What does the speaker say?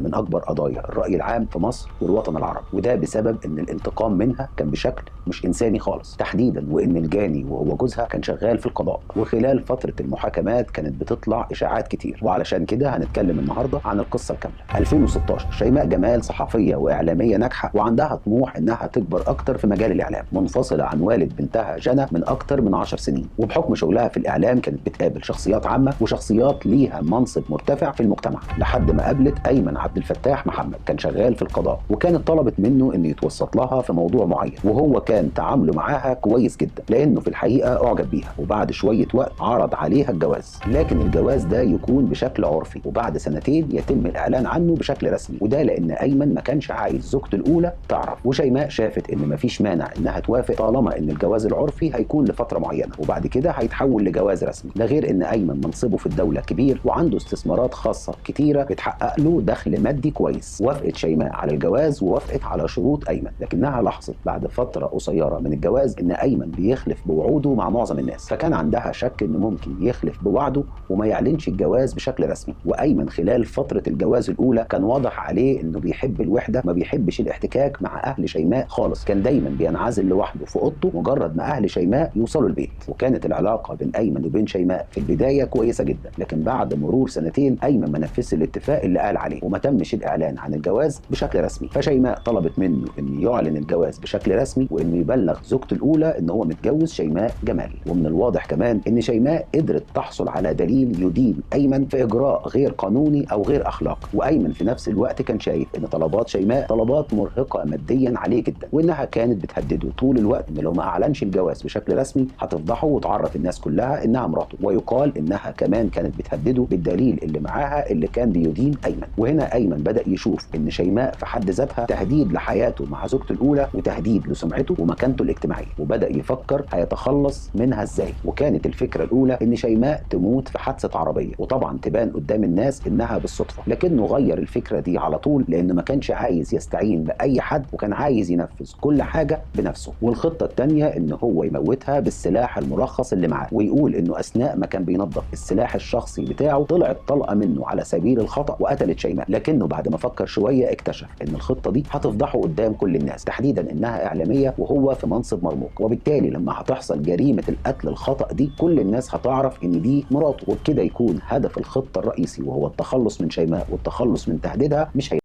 من اكبر قضايا الراي العام في مصر والوطن العربي، وده بسبب ان الانتقام منها كان بشكل مش انساني خالص، تحديدا وان الجاني وهو جوزها كان شغال في القضاء، وخلال فترة المحاكمات كانت بتطلع اشاعات كتير. وعلشان كده هنتكلم النهارده عن القصة الكاملة. 2016 شيماء جمال صحفية واعلاميه ناجحة وعندها طموح انها تكبر اكتر في مجال الاعلام، منفصلة عن والد بنتها جنى من اكتر من 10 سنين، وبحكم شغلها في الاعلام كانت بتقابل شخصيات عامة وشخصيات ليها منصب مرتفع في المجتمع، لحد ما قابلت ايمن عبد الفتاح محمد، كان شغال في القضاء، وكانت طلبت منه انه يتوسط لها في موضوع معين، وهو كان تعامله معاها كويس جدا لانه في الحقيقة اعجب بيها، وبعد شوية وقت عرض عليها الجواز، لكن الجواز ده يكون بشكل عرفي، وبعد سنتين يتم الاعلان عنه بشكل رسمي، وده لان ايمن ما كانش عايز زوجته الاولى تعرف. وشيماء شافت ان مفيش مانع انها توافق طالما ان الجواز العرفي هيكون لفترة معينة وبعد كده هيتحول لجواز رسمي، ده غير ان ايمن منصبه في الدولة كبير وعنده استثمارات خاصة كتيرة بتحقق له دخل مادي كويس. وافقت شيماء على الجواز ووافقت على شروط ايمن، لكنها لاحظت بعد فترة قصيرة من الجواز ان ايمن بيخلف بوعوده مع معظم الناس، فكان عندها شك انه ممكن يخلف بوعده وما يعلنش الجواز بشكل رسمي. وايمن خلال فترة الجواز الاولى كان واضح عليه انه بيحب الوحدة، ما بيحبش الاحتكاك مع اهل شيماء خالص، كان دايما بينعزل لوحده في اوضته مجرد ما اهل شيماء يوصلوا البيت. وكانت العلاقة بين ايمن وبين شيماء في البداية كويسة جدا، لكن بعد مرور سنتين ايمن ما نفذش الاتفاق اللي قال عليه وما تمش الاعلان عن الجواز بشكل رسمي، فشيماء طلبت منه انه يعلن الجواز بشكل رسمي وانه يبلغ زوجته الاولى ان هو متجوز شيماء جمال. ومن الواضح كمان ان شيماء قدرت تحصل على دليل يدين ايمن في اجراء غير قانوني او غير اخلاقي، وايمن في نفس الوقت كان شايف ان طلبات شيماء طلبات مرهقة ماديا عليه جدا، وانها كانت بتهدده طول الوقت ان لو ما اعلنش الجواز بشكل رسمي هتفضحه وتعرف الناس كلها انها مراته، ويقال انها كمان كانت بتهدده بالدليل اللي معاها اللي كان بيدين ايمن. وهنا ايمن بدا يشوف ان شيماء في حد ذاتها تهديد لحياته مع زوجته الاولى وتهديد لسمعته ومكانته الاجتماعية، وبدا يفكر هيتخلص منها ازاي. وكانت الفكرة الاولى ان شيماء تموت في حادثه عربية وطبعا تبان قدام الناس انها بالصدفة، لكنه غير الفكرة دي على طول لانه ما كانش عايز يستعين باي حد وكان عايز ينفذ كل حاجة بنفسه. والخطه الثانية ان هو يموتها بالسلاح المرخص اللي معاه، ويقول انه اثناء ما كان بينظف السلاح الشخصي بتاعه طلعت طلقه منه على سبيل الخطا وقتلت شيماء، لكنه بعد ما فكر شوية اكتشف ان الخطة دي هتفضحه قدام كل الناس، تحديدا انها اعلامية وهو في منصب مرموق، وبالتالي لما هتحصل جريمة القتل الخطا دي كل الناس هتعرف ان دي مراته، وبكده يكون هدف الخطة الرئيسي وهو التخلص من شيماء والتخلص من تهديدها مش هي.